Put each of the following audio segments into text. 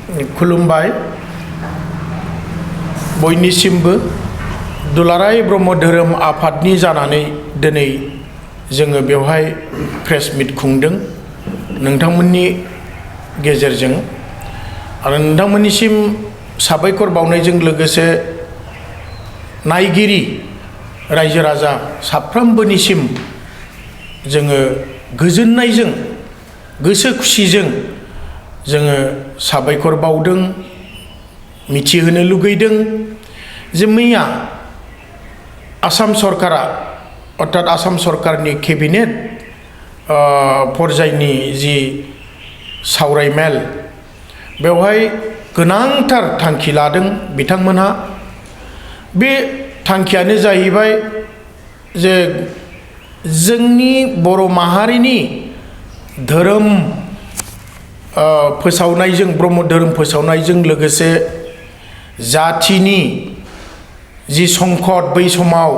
खुलुमबाय बयनिसिमबो दुलाराय ब्रह्म धोरोम आफादनि जानानै दिनै जोङो बेवहाय प्रेस मिट खुंदों नोंथांमोननि गेजेरजों आरो नोंथांमोननिसिम साबायखर बावनायजों लोगोसे नायगिरि रायजो राजा साफ्रोमबोनिसिम जोङो गोजोननायजों गोसो खुसिजों जोङो साबायखर बावदों मिथिहोनो लुगैदों जे मैया आसाम सरकारा अर्थात आसाम सरकारनि केबिनेट पर्यायनि जि सावरायमेल बेवहाय गोनांथार थांखि लादों बिथांमोनहा बे थांखियानो जाहैबाय जे जोंनि बर' माहारिनि धोरोम फोसावनायजों ब्रह्म धोरोम फोसावनायजों लोगोसे जाथिनि जि संकट बै समाव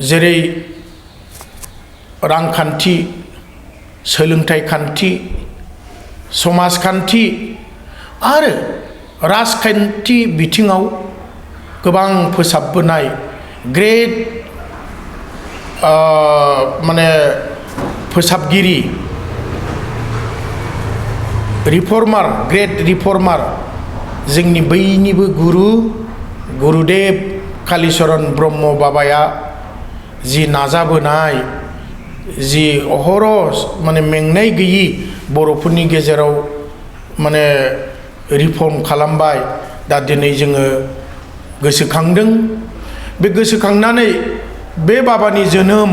जेरै रांखान्थि सोलोंथाइ खान्थि समाजखान्थि आरो राजखान्थि बिथिङाव गोबां फोसाबबोनाय ग्रेट माने फोसाबगिरि रिफर्मार ग्रेट रिफर्मार जोंनि बैनिबो गुरुदेव कालीचरण ब्रह्म बाबाया जि नाजाबोनाय जि अहरह माने मेंनाय गैयि बर'फोरनि गेजेराव माने रिफर्म खालामबाय दा दिनै जोङो गोसोखांदों बे गोसोखांनानै बे बाबानि जोनोम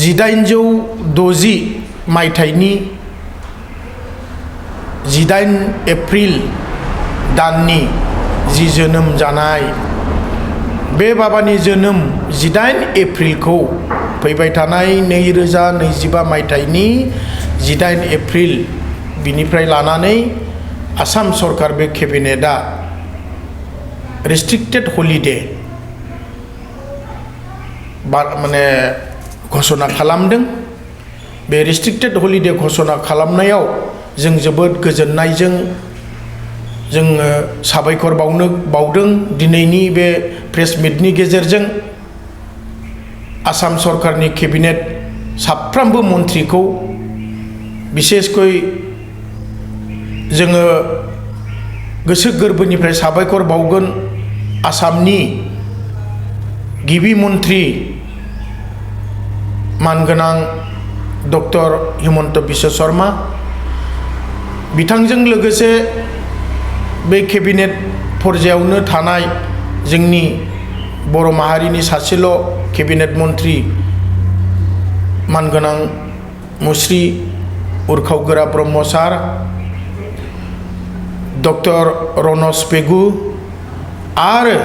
1860 मायथाइनि 18 एप्रिल दाननि जि जोनोम जानाय बे बाबानि जोनोम 18 एप्रिलखौ फैबाय थानाय 2025 मायथाइनि 18 एप्रिल बिनिफ्राय लानानै आसाम सरकार बे केबिनेटआ रेस्ट्रिक्टेड हलिडे माने घोषणा खालामदों बे रेस्ट्रिक्टेड हलिडे घोषणा खालामनायाव जों जोबोद गोजोननायजों जोङो साबायखर बावदों दिनैनि बे प्रेस मिटनि गेजेरजों आसाम सरकारनि केबिनेट साफ्रोमबो मन्थ्रिखौ बिसेसकै जोङो गोसो गोरबोनिफ्राय साबायखर बावगोन आसामनि गिबि मन्थ्रि मानगोनां डक्टर हिमन्त बिश्व शर्मा बिथांजों लोगोसे बे केबिनेट पर्यायावनो थानाय जोंनि बर' माहारिनि सासेल' केबिनेट मन्थ्रि मानगोनां मुस्रि उरखावगोरा ब्रह्म सार डक्टर रनज पेगु आरो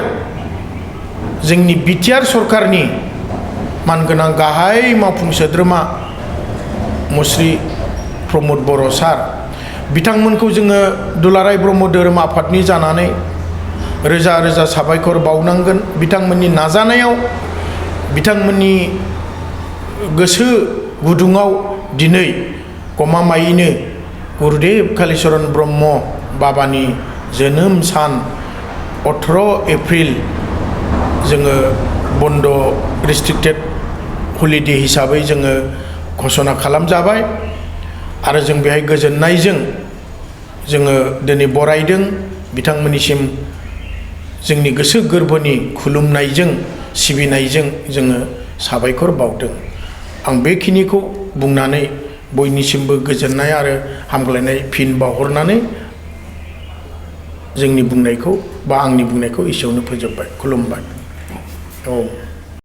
जोंनि बिटिआर सरकारनि मानगोनां गाहाय मावफुं सोद्रोमा मुस्रि प्रमद बर' सार बिथांमोनखौ जोङो दुलाराय ब्रह्म धोरोम आफादनि जानानै रोजा रोजा साबायखर बावनांगोन बिथांमोननि नाजानायाव बिथांमोननि गोसो गुदुङाव दिनै गमामायैनो गुरुदेव कालीचरण ब्रह्म बाबानि जोनोम सान 18 एप्रिल जोङो बन्द रेस्ट्रिक्टेड हलिडे हिसाबै जोङो घोषणा खालामजाबाय आरो जों बेहाय गोजोननायजों जोङो दिनै बरायदों बिथांमोननिसिम जोंनि गोसो गोरबोनि खुलुमनायजों सिबिनायजों जोङो साबायखर बावदों आं बेखिनिखौ बुंनानै बयनिसिमबो गोजोननाय आरो हामग्लायनाय फिन बावहरनानै जोंनि बुंनायखौ बा आंनि बुंनायखौ एसेयावनो फोजोबबाय खुलुमबाय।